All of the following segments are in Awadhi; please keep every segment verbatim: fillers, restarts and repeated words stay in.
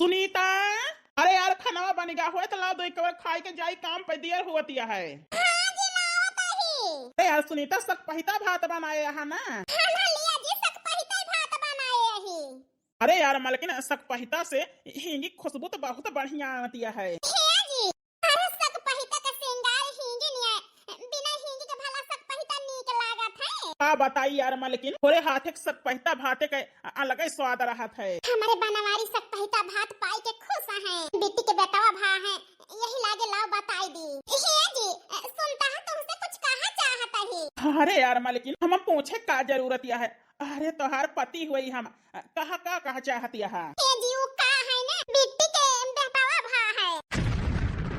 सुनीता, अरे यार, खाना बन गया होए तो लाओ दो, एक बार खाए के जाई, काम पे देर होतिया है। हाँ जी, लावत ही। अरे यार सुनीता, सकपहिता भात बनाए यहाँ ना। हाँ ना लिया जी, सकपहिता भात बनाए यही। अरे यार मलकिन, सकपहिता से हींगी खुशबू तो बहुत बढ़िया आतिया है। हे जी, अरे सकपहिता का श्रृंगार हींगी नहीं है, बिना हींगी के भला सकपहिता नीक लागत है? का बताई यार मलकिन, तोरे हाथे के सकपहिता भाते के अलगे स्वाद रहत है। हमारे बनवारी सकपहिता भात पाई के खुश है, बेटी के बेटवा भा है, यही लागे लाओ बताई दी। हे जी, सुनता है तुमसे कुछ कहा चाहत ही। अरे यार मलकिन, हम पूछे का जरूरत या है? अरे तोहार पति हुई हम, कहा का कहा चाहत यहाँ? हे जी, वो का है ना, बिट्टी के बेटवा भा है।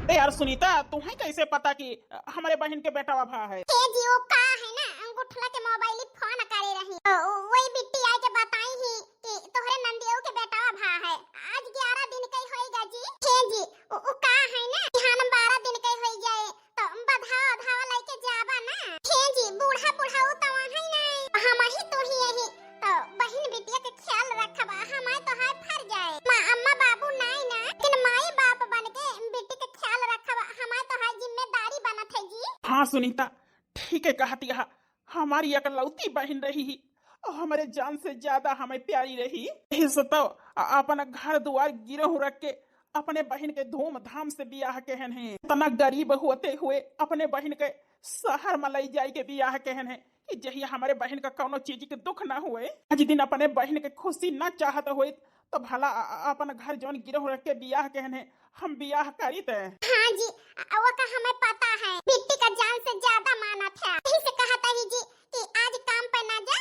अरे यार सुनीता, तुम्हें कैसे पता कि हमारे बहन के बेटवा भा है? हे जी, वो का है ना, गुठला के मोबाइल फोन करे रही, तो वही बिट्टी आए के बताई ही कि तोहरे नंदियो के बेटवा भा है। आज ग्यारह दिन के होई गा जी। हे जी, उ, उ का है ना, बिहान बारह दिन के होई जाए, तो बधावा धावा लेके जाबा ना। हे जी, बूढ़ा बुढ़ाऊ तो वहीं नहीं, हम ही तो ही यही, तो बहिन बिटिया के ख्याल रखबा, हमारे तो हाय फर जाए। माँ अम्मा बाबू नहीं ना, लेकिन माई बाप बन के बिट्टी के ख्याल रखबा, हमारे तो हाय जिम्मेदारी बनत है जी। हाँ सुनीता, ठीक है कहत यहाँ, हमारी एकलौती बहिन रही ही, और हमारे जान से ज्यादा हमें प्यारी रही। यही से तो अ-, अपन घर दुआर गिरहु रख के अपने बहिन के धूमधाम से बियाह केहन है। इतना गरीब होते हुए अपने बहिन के शहर में लई जाए के बियाह केहन है कि जहिया हमारे बहिन का कौनो चीज के दुख ना हुए, आज दिन अपने बहिन के खुशी ना चाहत हुए, तो भला अ-, अ-, अपन घर जौन गिरहु रख के बियाह केहन है, हम बियाह करी ते। हाँ जी, अ, वो का हमें पता है, बिट्टी का जान से ज्यादा मानत है। यही से कहत ही जी कि आज काम पे ना जा,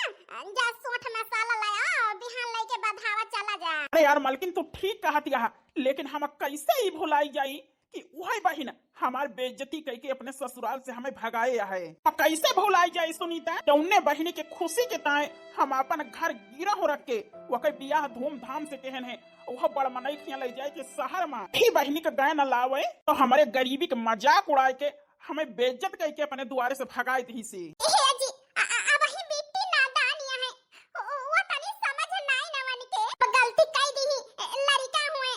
जा सोंठ मसाला ले आओ, बिहान लेके बधावा चला जा। अरे यार मलकिन, तू ठीक कहत यहाँ, लेकिन हम कैसे ही भुलाई जाई कि वही बहिन हमार बेइज्जती कइके अपने ससुराल से हमें भगाए है। और कैसे भुलाई जाई सुनीता, जौने बहिनी के खुशी के ताए हम अपन घर गिरहु रख के ओकर बियाह धूमधाम से केहन है, वह बड़ मनई खिया ले जाए के शहर में ही बहिनी के गए न लावे, तो हमारे गरीबी के मजाक उड़ाए के हमें बेइज्जत कइके अपने दुआरे से भगाए दिहिस। हे जी, अ-, अ-, अब ही बिट्टी नादान या है, वो तनी समझ नाई नवन के, गलती कई दी ही, लड़िका हुए,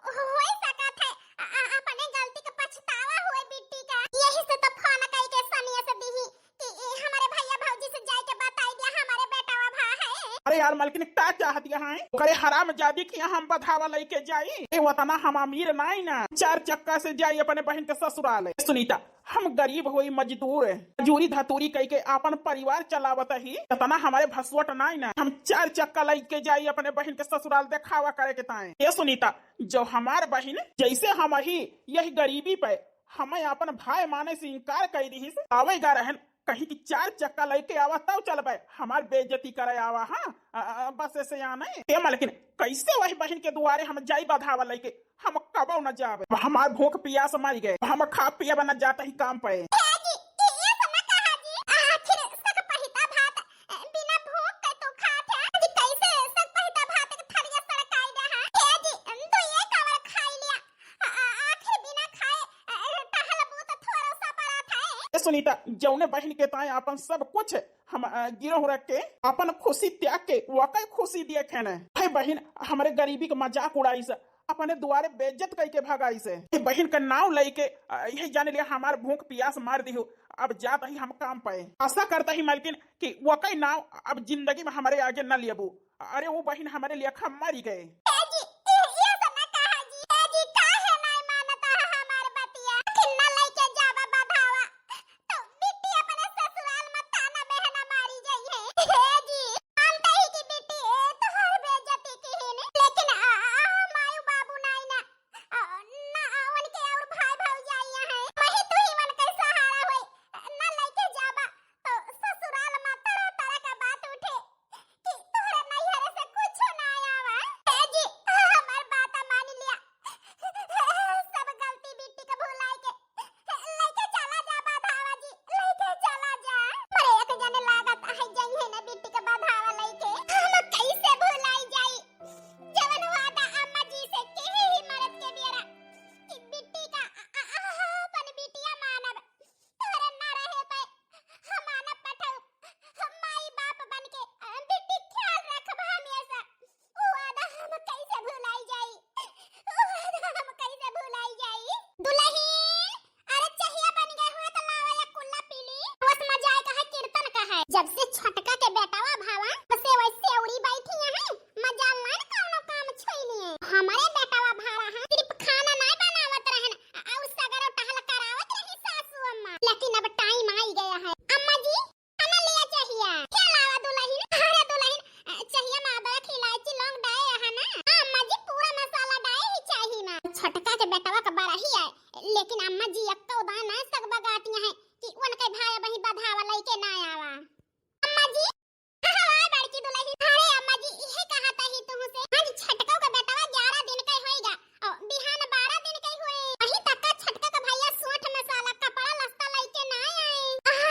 हो सकत है, अ-, अ-, अपने गलती के पछतावा हुए बिट्टी का। यही से तो फोन कई के सनिया से दी ही कि ए, हमारे भैया भौजी से जाए के बताई दिया, हमारे बेटवा भा है। अरे यार मलकिन, का चाहत यहाँ है? ओकरे हरामजादी के यहाँ हम बधावा लेके जाई? ए, वतना हम अमीर नाई ना, चार चक्का से जाई अपने बहिन के ससुराल। सुनीता, हम गरीब होई, मजदूर है, मजूरी धतूरी कई के अपन परिवार चलावत ही, इतना हमारे भसवट नाई ना, हम चार चक्का लेके जाई अपने बहिन के ससुराल देखावा करे के ताए। ए सुनीता, जो हमार बहिन जैसे हम ही यही गरीबी पे हमें अपन भाई माने से इनकार कर दिहिस, आवे गा रहन, कहीं कि चार चक्का लेके आवा तब चलबे, हमार बेइज्जती करे आवा। हाँ, अ, अ, बस ऐसे यहाँ नहीं। ए मलकिन, कैसे वही बहिन के दुआरे हम जाई बधावा लेके? हम कबो न जाबे, हमार भूख पियास मर गए, हम खा पियब न जात ही काम पे। ए जी, ए, ये सब न कहा जी, आखिर सक पहिता भात, अ, बिना भूख के तू खात है। जी, कैसे सक पहिता भात के थरिया सड़काई दे है? ए जी, तू ये कावर खाई लिया, आ-, आ-, आखिर बिना खाए, अ, टहलबू त थोड़ा सा परत है। ए सुनीता, जौने बहिन के ताए आपन सब कुछ हम, अ, गिरहु रख के आपन खुशी त्याग के वाकई खुशी देखे न। हे बहिन, हमरे गरीबी के मजाक उड़ाइस, अपने दुआरे बेइज्जत कइके भगाइस। ए बहिन का नाव लइके, अ, यही जाने लिया हमार भूख पियास मार दिहु। अब जात ही हम काम पे। आशा करता ही मलकिन कि वाकई नाव अब जिंदगी में हमरे आगे न लियबू। अरे वो बहिन हमरे लेखा मरी गए। ए जी, ए, ये सब ना कहा जी। ए जी, काहे नाई मानता है हमार बतिया? आखिर ना लेके जावा बधावा, तो बिट्टी अपने ससुराल में ताना मेहना मारी जाई है। ए जी, मानता ही कि बिट्टी, ए, तोहर बेइज्जती की है ने, लेकिन आ, आ, आ, मायू बाबू नाई ना, आ, ना, आ, उनके और भाई भौजाई हैं, वही तू ही मन के सहारा होई, ना लेके जाबा, तो ससुराल में तरह तरह का बात उठे। कि तोहरे नैहरे से कुछ ना आवा। ए जी, जब से छोटका के बेटवा भावा, तब से वैसे उड़ी बैठी हैं, मजाल नाय कौनो काम छोई लिए। हमरे बेटवा भारा है, सिर्फ खाना नाय बनावत रहन, अ-, अउ सगरो टहल करावत रही सासू अम्मा। लेकिन अब टाइम आई गया है। अम्मा जी, खाना लिया चाहिए। क्या लावा दुलहिन? अरे दुलहिन, अ, चाहिए में अदरक, इलायची, लौंग डाए है ना? हाँ अम्मा जी, पूरा मसाला डाए ही चाहिए में। छोटका के बेटवा का बड़ा ही आए, लेकिन अम्मा जी एक्को दाना सग बगातिया है कि उनके भाई वही बधावा लइके ना आवा। अम्मा जी, हाँ, हाँ, बड़की दुलहिन। अरे अम्मा जी, इहे कहत ही तुहसे। आज छोटका के बेटवा ग्यारह दिन के होइगा, अउ बिहान बारह दिन के हुए। वही तक का छोटका के भैया सूंठ मसाला, कपड़ा लत्ता लइके ना आए।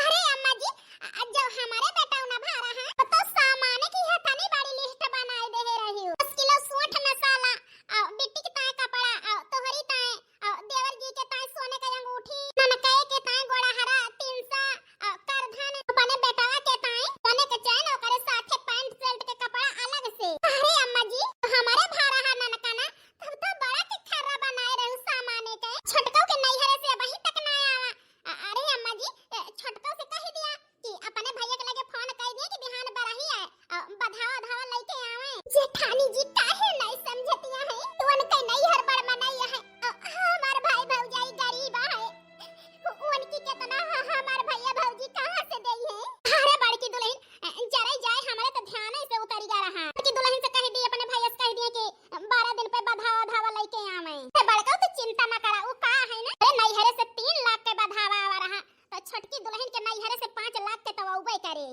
अरे अम्मा जी, अ, जब हमरे बेटवा ना भारा है, तो सामान की है तनी बड़ी लिस्ट बनाई देहे रही हूँ। दस किलो सूंठ मसाला, अउ बिट्टी के ताए कपड़ा, अउ तोहरी ताए, अउ देवर जी के ताए सोने के अंगूठी, ननकई के ताए गोड़हरा, तिनसा, अउ करधन, अपने बेटवा के ताए सोने के चैन, ओकरे साथे पैंट शर्ट के कपड़ा अलग से। अरे अम्मा जी, हमरे भारा है ननका ना, तब तो बड़ा के खर्रा बनाए रहू सामाने के। छोटकऊ के नैहरे से अबहीं तक ना आवा। अ-, अरे अम्मा जी, अ, छोटकऊ से कहि दिया कि अपने भैया के लगे फोन कइ दिया कि बिहान बरही आए, अ, बधावा धावा लइके आवे। जेठानी जी काहे नहीं समझतिया है? उनके नैहर बड़ मनई है, अ, हमार भाई भौजाई गरीब है। उ-, उनकी केतना ह-, हमार भैया भौजी कहाँ से देई है? अरे बड़की दुलहिन, अ, जरे जाए हमरे तो ध्यान से उतरि गा रहा। बड़की दुलहिन से कहि दी, अपने भैया से कहि दिए कि बारह दिन पे बधावा धावा लइके आवे। अरे बड़कऊ तो चिंता ना करा, उ का है ना, अरे नैहरे से तीन लाख के बधावा आवा रहा, तो छोटकी दुलहिन के नैहरे से पाँच लाख के तो अउबे करे।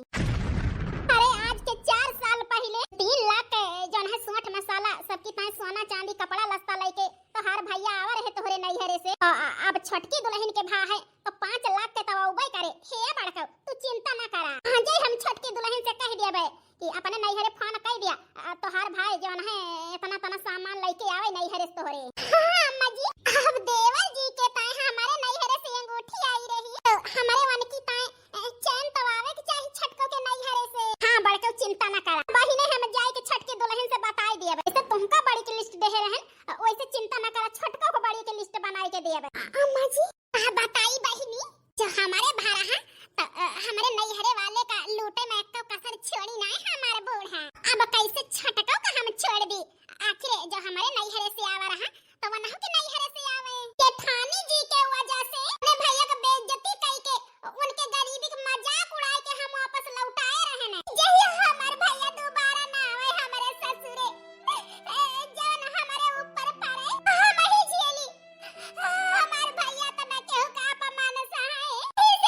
अरे आज के चार साल पहिले तीन लाख के जौन है सूंठ मसाला, सबकी ताए सोना चांदी कपड़ा लत्ता लइके तोहार भैया आवा रहे तोहरे नैहरे से। अ-, अ-, अब छोटकी दुलहिन के भा है तो पाँच लाख के तो अउबे करे। हे बड़कऊ, तू चिंता ना करा, आज ही हम छोटकी दुलहिन से कहि देबे कि अपने नैहरे फोन कइ दिया, अ, तोहार भाई जौन है एतना तना सामान लइके आवे नैहरे से तोहरे। हाँ अम्मा जी, अब देवर जी के ताए हमारे नैहरे से अंगूठी आई रही, तो हमारे वनकी ताए, अ, चैन तो आवे के चाही छोटकऊ के नैहरे से। हाँ बड़कऊ, चिंता ना करा, बहिने हम जाए के छोटकी दुलहिन से बताई दिया, वैसे तुमका बड़ी के लिस्ट देहे रहन, अ, वैसे चिंता ना करा, छोटकऊ को बड़ी के लिस्ट बनाई के दिया। अम्मा जी, का बताई बहिनी, जो हमारे भारा है, त, अ, हमरे नैहरे वाले का लूटे में एको कसर छोड़ी नाय हमार बूढ़ा। अब कैसे छोटकऊ का हम छोड़ दी? आखिर जो हमरे नैहरे से आवा रहा, तो वनहू के नैहरे से आवे। जेठानी जी के वजह से अपने भैया के बेइज्जती कई के, उनके गरीबी के मजाक उड़ाए के हम वापस लौटाए रहे न। जहिया हमार भैया दोबारा ना आवे हमरे ससुरे, ए, जौन हमरे ऊपर पड़े, हम ही झेली। हमार भैया त ना केहू का अपमान सहाय, फिर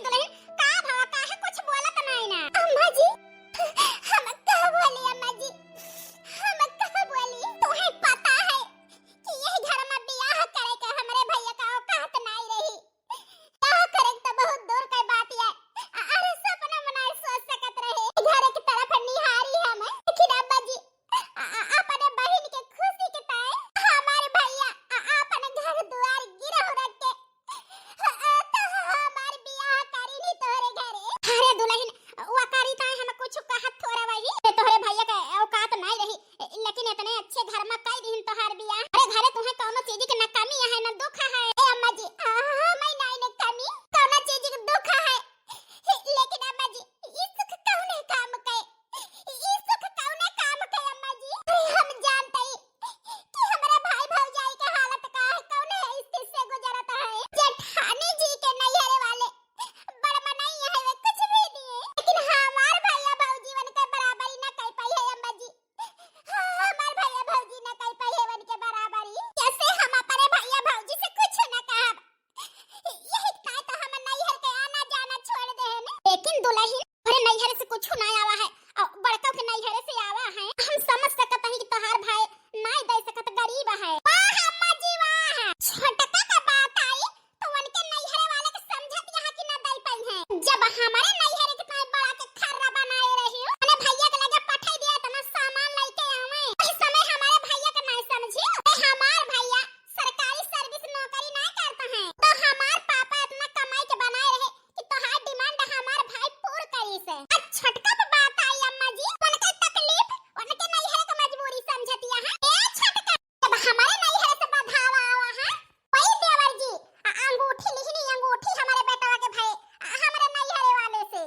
दुलहिन, का भवा, काहे कुछ बोलत नाई ना? अम्मा जी, हम का बोली अम्मा जी, हम का बोली? तोहे पता है कि यही घर में बियाह करे के हमरे भैया का औकात नाई रही। बियाह करे के तो बहुत दूर के बात है। अ-, अरे सपना में नाई सोच सकत रहे। घर के तरफ निहारी हम, लेकिन अम्मा जी, अ-, अ-, अपने बहिन के खुशी के ताए हमारे भैया अ-, अपन घर दुआर गिरहु रख के अ, अ, तो हमार बियाह करी नी तोहरे घरे। अरे दुलहिन, वो करी ताए हम कुछ कहत थोड़ा वही। ये तोहरे भैया के औकात नाई रही, लेकिन इतने अच्छे घर में कई दिन तोहार बियाह। अरे घरे तुम्हें कौनो चीज के न कमी है न दुख है। ए अम्मा जी, अ, हमें नाई न कमी, कौनो चीज के दुख है। लेकिन अम्मा जी, ई सुख कौने काम के? ई सुख कौने काम के अम्मा जी? अरे हम जानते ही कि हमारे भाई भौजाई के हालत का है, कौने स्थिति से गुजरत है। जेठानी जी के नैहरे वाले बड़ मनई है, वे कुछ भी दिए, लेकिन हमार भैया भौजी वन के बराबरी ना कर पाई है अम्मा जी। हाँ, हमार भैया भौजी ना कर पाई है वन के बराबरी। जैसे हम अपने भैया भौजी से कुछ ना कहब, यही काहे तो हम नैहर के आना जाना छोड़ दे हैं। लेकिन दुलहिन, अरे नैहर से कुछ ना आवा है, और बड़का के नैहर से आवा है। हम समझ सकत हई कि तोहार भाई नाई दे सकत, गरीब है। वाह अम्मा जी वाह, छोटका का बात आई तो उनके नैहर वाले के समझत यहाँ कि ना दे पाई है। जब हमारे नैहर के ताई बड़ा के खर्रा बनाए रही हो, अपने भैया के लगे पठाई दिया, इतना सामान लेके आवे, इस समय हमारे भैया के नाई समझी। अरे हमार भैया सरकारी सर्विस नौकरी ना करता है, तो हमार पापा इतना कमाई के बनाए रहे कि तोहार डिमांड हमार भाई पूर करी से। आ छोटका पे बात आई अम्मा जी, उनके तकलीफ, उनके नैहर के मजबूरी समझतिया है। ए छोटका, जब हमारे नैहर से बधावा आवा है, वही देवर जी, आ अंगूठी लिहनी, अंगूठी हमारे बेटवा के भाई, आ हमरे नैहर वाले से।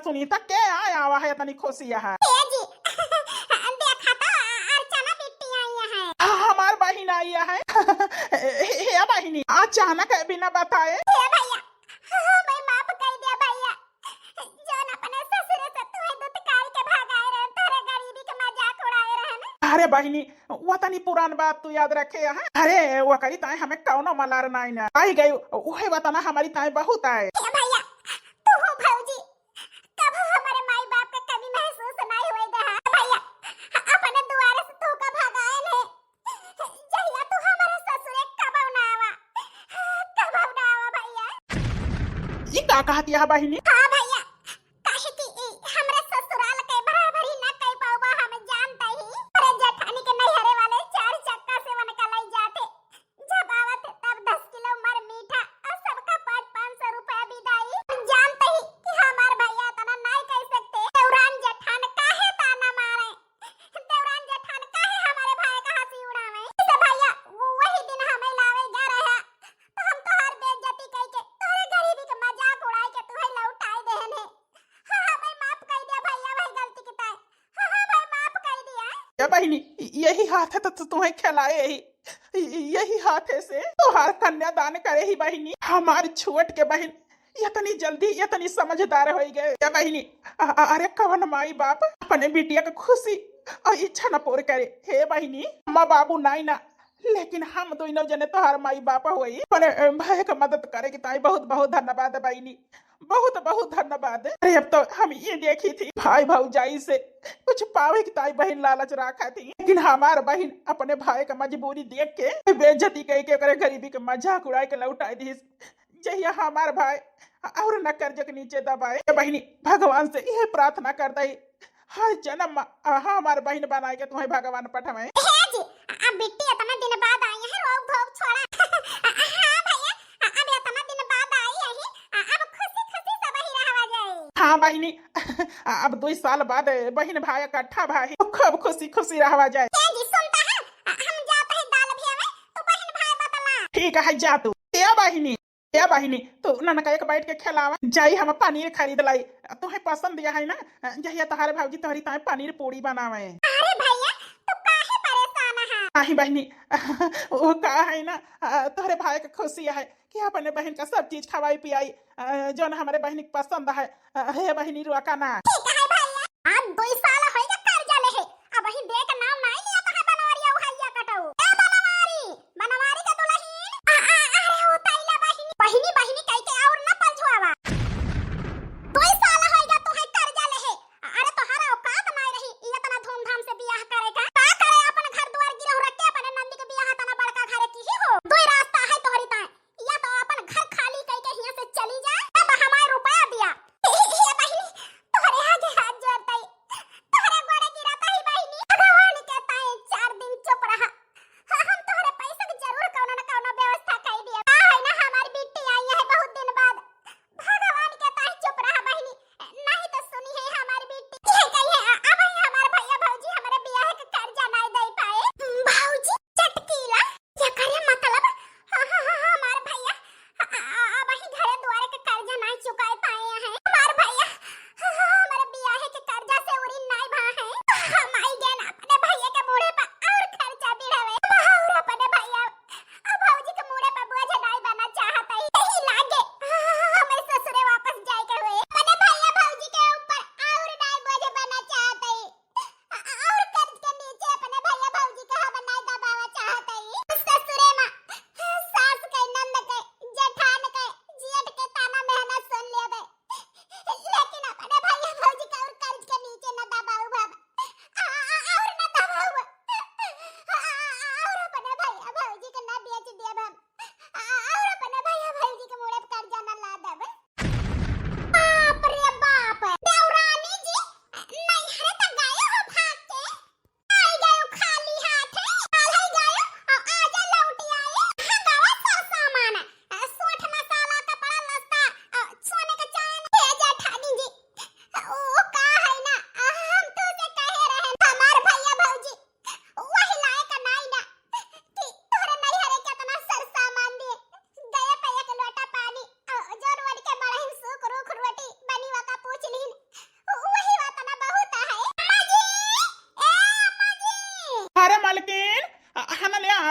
सुनीता, के आय आवा है इतनी खुशी है? ए जी, देखा तो, अर्चना बिट्टी आई है। हाँ, हमार बहिन आई है। हे, हे बहिनी, अचानक बिना बताए। हे भैया, हाँ, मैं माफ कर दिया भैया। जौन अपने ससुरे से तुहे दुत्कार के भगाए रहे, तोरे गरीबी के मजाक उड़ाए रहे ना। अरे बहिनी, वतनी पुरान बात तू याद रखे यहाँ। अरे, वकरी ताई हमें कौनो मलार नाई ना। आई गई, उहे वतना हमारी ताई बहुत आए। ए भैया, तू हो भौजी, कबो हमारे माई बाप के कमी महसूस नाई होए दे। हाँ भैया, अपने दुआरे से तू का भगाए ने। जहिया तू हमारे ससुरे कबो ना आवा, कबो ना आवा भैया। ई का कहत यह बहिनी? हाँ भैया, काहे कि ई हमरे ससुराल के बराबरी ना कई पावा, हम जानते ही। अरे जेठानी के नैहरे वाले चार चक्का से वनका लई जाते, जब आवत तब दस किलो मर मीठा और सबका पाँच पाँच सौ रुपया विदाई। हम जानते ही कि हमार भैया इतना नाई कह सकते। देवरान जेठान काहे ताना मारे? देवरान जेठान काहे हमारे भाई का हंसी उड़ावे? इसे भैया वो वही दिन हमें लावे जा रहा, तो हम तोहार बेइज्जती कई के तोहरे गरीबी के मजाक उड़ाई के तुहे लौटाई देहन है। हाँ, हाँ, भाई माफ कर दिया भैया, वही गलती की ताई। हाँ, हाँ, भाई माफ कर दिया। ए बहिनी, यही हाथ है तो तु-, तुम्हें खिलाए ही, यही हाथ है से तोहार कन्यादान करे ही बहिनी। हमार छोट के बहिन इतनी जल्दी इतनी समझदार हो गए। ए बहिनी, अ-, अ-, अरे कवन माई बाप अपने बिटिया के खुशी और इच्छा न पूर करे। हे बहिनी, माँ बाबू नाई ना, लेकिन हम दोनों जने तोहार माई बाप होई। अपने, अ, भाई के मदद करे की ताई बहुत बहुत धन्यवाद बहिनी, बहुत बहुत धन्यवाद। अरे अब तो हम ये देखी थी भाई भौजाई से कुछ पावे की ताई बहिन लालच रखा थी, लेकिन हमार बहिन अपने भाई के मजबूरी देख के बेइज्जती कई के ओकरे गरीबी के मजाक उड़ाई के लौटाई दी। जहिया हमार भाई और न कर्ज के नीचे दबाए। ए बहिनी, भगवान से यह प्रार्थना कर दई, हर जन्म में, आ, हमार बहिन बनाए के तुम्हें भगवान पठवे। हे जी, अब बिट्टी इतना दिन बाद आई है, रोक धोक छोड़ा। हाँ भैया, अब इतना दिन बाद आई है, अब खुशी खुशी सब ही रहवा जाए। हाँ बहिनी, अब दो साल बाद बहिन भाई इकट्ठा भाई खूब खुशी खुशी रहवा जाए। हे जी, सुनता है, हम जाते हैं दाल भी हमें, तो बहिन भाई बतला। ठीक है, जा तू। ए बहिनी, ए बहिनी, तू ननका एक बैठ के खिलावा। जाई हम पनीर खरीद लाई, तुहे पसंद है ना, जहिया तोहरे भौजी तोहरी ताई पनीर पूड़ी बनावे। अरे भैया, तू काहे परेशान है? नाही बहिनी, वो का है ना, तोहरे भाई के खुशी है कि अपने बहिन का सब चीज खवाई पियाई, जौन हमारे बहिनी के पसंद है। हे बहिनी, रुआ का ना। ठीक है भैया, आज दो साल होइगा कर्जा ले है, अबहीं दे के नाम नाई लिया तो है बनवारी, अउ हैया कटऊ। ए बनवारी, बनवारी के दुलहिन। आ, आ, अरे हो तैला बहिनी, बहिनी, बहिनी कह के और ना पलझुआवा। दो साल होइगा तोहे कर्जा ले है। अरे तोहरा औकात नाई रही, ये इतना धूमधाम से बियाह करे का। का करे अपन घर दुआर गिरहु रख के अपने नंदी के बियाह तना बड़का घरे की ही हो। दो रास्ता है तोहरी ताई, या तो अपन घर खाली कई के हियां से चली जा, या तो हमारे रुपया दिया। ए बहिनी, तोहरे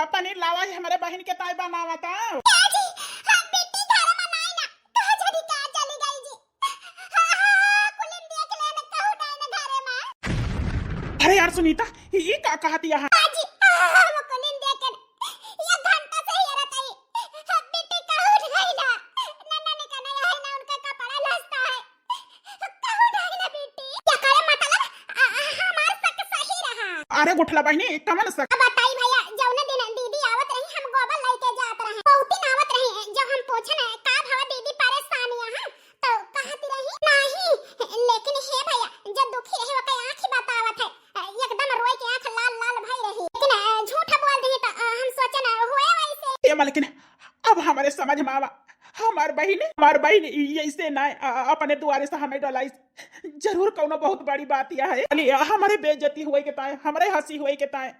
पनीर लावा ही, हमरे बहिन के ताई बनावा ता। ए जी, हम बिट्टी घरे में नाई ना, कहाँ जानी कहाँ चली गई जी। हाँ, हाँ, हाँ, कुलिन देख लेन, कहू नाई ना घरे में। अरे यार सुनीता, ई का कहत यहाँ? हाँ जी, हाँ, हाँ, हाँ, वो कुलिन देख के एक घंटा से हेरत हई। हम बिट्टी कहू नाई ना, ना, ना, ना, ना, ना, उनका कपड़ा लसता है। कहू नाई ना बिट्टी। एकरे मतलब, आ, आ, हमार शक सही रहा। अरे गुठला बहिनी, कवन शक? अब बताई भैया, जौने दिन दीदी आवत रही, हम गोबर लइके जात रहे। बहुतिन आवत रही, जब हम पूछन का भवा दीदी परेशान यहाँ, तो कहत रही, "नहीं, लेकिन हे भैया, जो दुखी रहे, ओकर आँखी बतावत है।" एकदम रोई के आँख लाल लाल भई रही। लेकिन, अ, झूठ बोल दी तो, अ, हम सोचन हुए वैसे। ए मलकिन, अब हमरे समझ में आवा, हमार बहिन, हमार बहिन ई ऐसे ना, अ, अपने दुआरे से हमें डोलाइस। जरूर कौनो बहुत बड़ी बात यह है। खाली हमरे बेइज्जती हुए के ताए, हमरे हँसी हुए के ताए,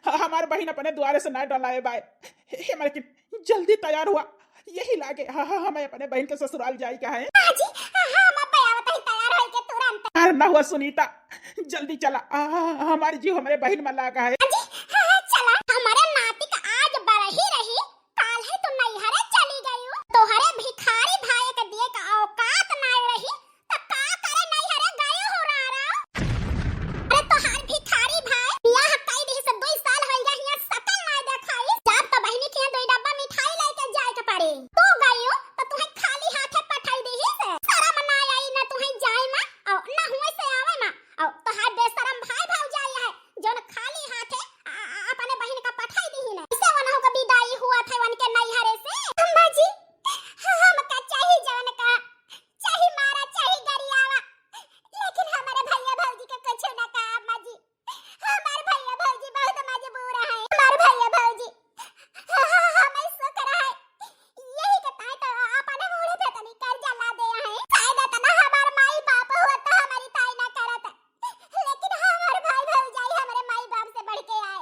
ह-, हमार बहिन अपने दुआरे से ना डोलाए बाए। हे, हे मलकिन, जल्दी तैयार हुआ, यही लागे, हाँ, हाँ, हमें अपने बहिन के ससुराल जाए का है। हाँ जी, हाँ, हाँ, हम अब्बे आवत ही तैयार होई के तुरंत। अरे ना हुआ सुनीता, जल्दी चला, आ, हमार जीव हमरे बहिन में लागा है। हाँ जी, हाँ, हाँ, चला। हमरे नाती का आज बरही रही, काल है तू नैहरे चली गयू। तोहरे भिखारी भाई के दिए का औकात नाय रही, त का करे नैहरे गयो हो रारा? अरे तोहार भिखारी भाई बियाह कई दिहिस, दुई साल होई गए, हियां शकल नाय देखाई। जब तो बहिनी के दुई डब्बा मिठाई लेके जाए के पड़ी। तू गयो त तुहे खाली हाथे पठाई दिहिस। शरम ना आई ना तुहे जाए में, और ना हुए से आवे में। और तोहार बेशरम भाई भौजाई है, जौन खाली हाथे आ, आ, अपने बहिन का पठाई दिहिन। इसे वनहु का विदाई हुआ था उनके नैहरे से। अम्मा जी, हमका चाही जौन का चाही मारा, चाही गरियावा, लेकिन हमारे भैया भौजी के कुछ ना कहा अम्मा जी। हमारे भैया भौजी बहुत मजबूर हैं। हमारे भैया भौजी, हाँ, हाँ, हमें शुक्र है, यही के ताई तो अपने मुड़े पे तनी कर्जा ला दे हैं। शायद इतना हमार माई बाप हुआ तो हमारी ताई ना करत, लेकिन हमार भाई भौजाई हमारे माई बाप से बढ़ के आए।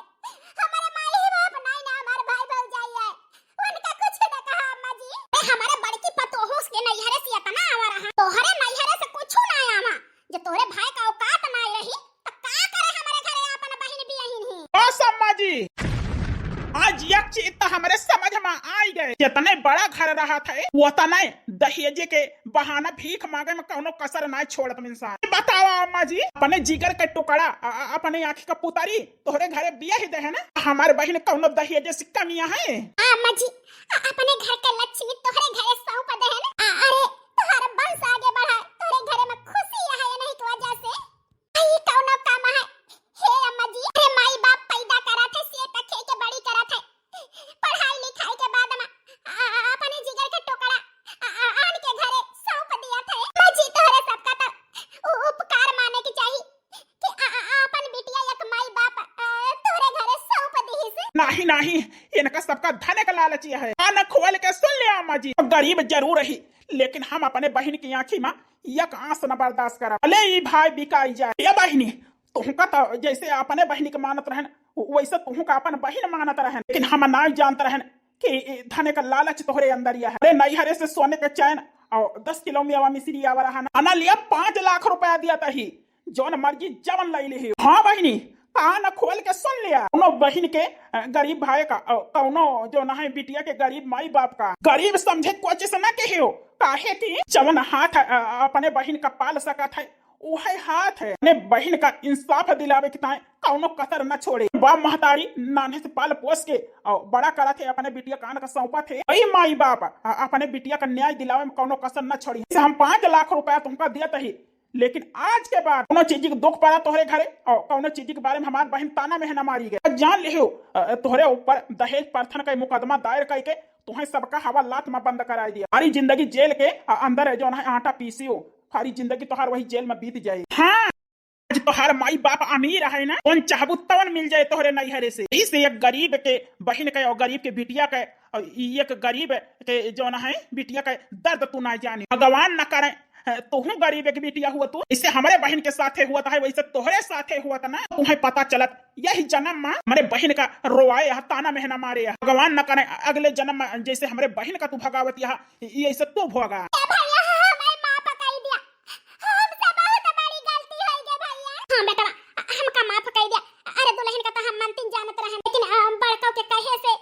हमारे माई बाप नहीं ना, हमार भाई भौजाई है। उनका कुछ न कहा अम्मा जी। ए, हमारे बड़की पतोहू के नैहरे से इतना आवा रहा, तोहरे नैहरे से कुछ ना आवा। जे तोहरे भाई का औकात ना रही, त का करे हमारे घरे अपन बहिन बियाहिन ही? बस अम्मा जी, आज एक चीज तो हमारे समझ में आई गए। जितने बड़ा घर रहा था, उतने दहेजे के बहाना भीख मांगे में कौनो कसर ना छोड़त इंसान। बतावा अम्मा जी, अपने जिगर के टुकड़ा, अ, अ, अपने आँखी का पुतरी, तोहरे घरे बियाह दे है ना, हमार बहिन कौनो दहेज से कमिया है? आ, अम्मा जी, अ-, अपने घर के लक्ष्मी तोहरे घरे सौंप दे है ना। आ, अरे, तोहर वंश आगे बढ़ाए, तोहरे घरे में खुशी आए, यही के वजह से। ई कौनो काम है? हे अम्मा जी, अरे माई बाप पैदा करत है, से तक के बड़ी करत है, पढ़ाई लिखाई के बाद में, आ, आ, अपने जिगर के टुकड़ा, आ, आ, आन के घरे सौंप दिया था। अम्मा जी, तोहरे सबका तो उ-, उपकार माने के चाही। कि आ, आ, आ, अपन बिटिया एक माई बाप, आ, तोहरे घरे सौंप दिहिस। नाही, नाही, इनका सबका धन का लालची है। कान खोल के सुन ले अम्मा जी, गरीब जरूर रही, लेकिन हम अपने बहिन की आँखी में एक आंस न बर्दाश्त करा। भले ई भाई बिकाई जाए। ए बहिनी, तुहका तो जैसे अपने बहिन के मानत रहन, वैसे तुहका अपन बहिन मानत रहन, लेकिन हम ना जानत रहन कि ई धन का लालच तोहरे अंदर यह है। अरे नैहरे से सोने के चैन और दस किलो मेवा मिश्री आवा रहा ना, अना लिया, पाँच लाख रुपया दिया तही, जौन मर्जी जवन लई लिही। हाँ बहिनी, कान खोल के सुन लिया। कौनो बहिन के, अ, गरीब भाई का, अ, कौनो जो ना है बिटिया के गरीब माई बाप का गरीब समझे कोशिश ना किहियो, काहे कि जवन हाथ, अ, अपने बहिन का पाल सकत है, उहे हाथ है अपने बहिन का इंसाफ दिलावे के ताए कौनो कसर न छोड़े। बाप महतारी नान्हे से पाल पोस के और बड़ा करत है, अपने बिटिया कान का सौंपत है। वही माई बाप, अ, अपने बिटिया का न्याय दिलावे में कौनो कसर न छोड़ी। से हम पाँच लाख रुपया तुमका दियत ही, लेकिन आज के बाद कौनो चीज के दुख पड़ा तोहरे घरे और कौनो चीज के बारे में हमार बहिन ताना में है ना मारी गए। जान लिहो, अ, तोहरे ऊपर दहेज प्रथन का मुकदमा दायर करके तुहें सबका हवा लात में बंद कराई दिया। सारी जिंदगी जेल के, अ, अंदर है जो ना आटा पीसियो, सारी जिंदगी तोहार वही जेल में बीत जाए। हाँ, आज तोहार माई बाप अमीर है ना, कौन चाहबू तवन मिल जाए तोहरे नैहरे से। इसे एक गरीब के बहिन के और गरीब के बिटिया के, और ई एक गरीब के जो ना है बिटिया के दर्द तू ना जाने। भगवान न करे, हैं, तोहू गरीब एक बिटिया हुआ तू, इसे हमरे बहिन के साथे हुआ था, वैसे तोहरे साथे हुआ था ना, तुम्हें पता चलत। यही जन्म में हमरे बहिन का रोवाए यह ताना में है ना मारे यह। भगवान न करे अगले जन्म में जैसे हमरे बहिन का तू भगावत यह, ये ऐसे तू भोगा। ए भैया, हमें माफ कर दिया, हमसे बहुत बड़ी गलती हो गई भैया। हाँ बेटवा, हमका माफ कर दिया। अरे दुल्हन का तो हम मनतिन जानत रहन, लेकिन, अ, बड़कौ के कहे से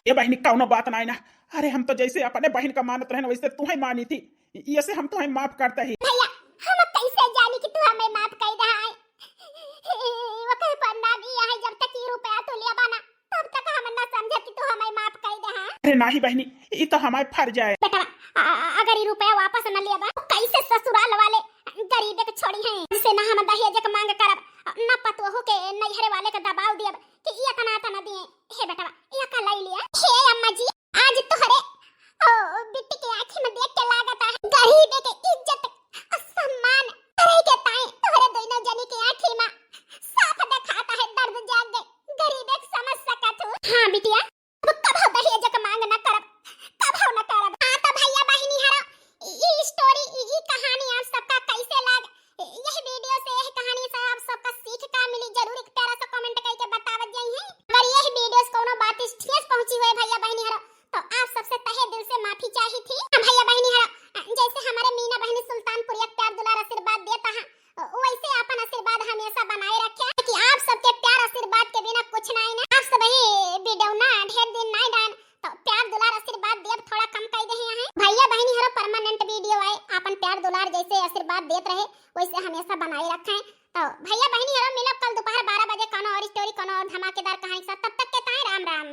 ए बहिनी, कौनो बात नाई ना। अरे, हम तो जैसे अपने बहिन का मानत रहेन, वैसे तुहैं मानी थी। इ-, इसे हम तुहैं माफ करते ही। भैया, हम कैसे जानी कि तू हमें माफ कर दे है? वो कहे पर नाम ई है, जब तक ई रुपया तू लेबा ना, तब तक हम ना समझे कि तू हमें माफ कर दे है। अरे नाही बहिनी, ई तो हमार फर्ज है। बेटा, अ-, अ-, अगर ई रुपया वापस न लेबा, तो कैसे ससुराल वाले गरीबे के छोड़ी हैं? से ना हम दहेज के मांग करब, ना पतोहू के नैहरे वाले के दबाव दियब कि ई इतना, इतना दिए। हे बेटवा, ई का लाई लिया? हे अम्मा जी, आज तोहरे, ओ, बिट्टी के आँखी में देख के लागत है, गरीबे के इज्जत और सम्मान करे के ताई तोहरे दोनों जनी के आँखी में साफ देखाता है, दर्द जाग गए, गरीबे के समझ सकत हूँ। हाँ बिटिया, अब कभो दहेज के मांग न करब, कभो न करब। हाँ तो भैया बहिनी हरो, ई story, ई, ई कहानी आप सबका कैसे लाग? यह video से, यह कहानी से आप सबका सीख का मिली, जरूर एक प्यारा सा comment करके बतावत जाई हैं। अगर यह video से कोनो बात ठेस पहुंची हुए भैया बहिनी हरो, तो आप सबसे तहे दिल से माफी चाही थी। हाँ भैया बहिनी हरो, जैसे हमारे मीना बहिनी सुल्तानपुर एक प्यार दुलार आशीर्वाद देता है, वैसे अपन आशीर्वाद हमेशा बनाए रखे, कि आप सबके प्यार आशीर्वाद के बिना कुछ नाई ना। आप सब ही video ना ढेर दिन नाई डान, तो प्यार दुलार आशीर्वाद देब थोड़ा कम कर दे हैं। भैया बहिनी हरो permanent video आए, अपन प्यार दुलार जैसे आशीर्वाद देत रहे, वैसे हमेशा बनाए रखें। तो भैया बहिनी हरो मिलब कल दोपहर बारह बजे कोनो और story, कोनो और धमाकेदार कहानी के साथ। तब तक के ताई राम राम।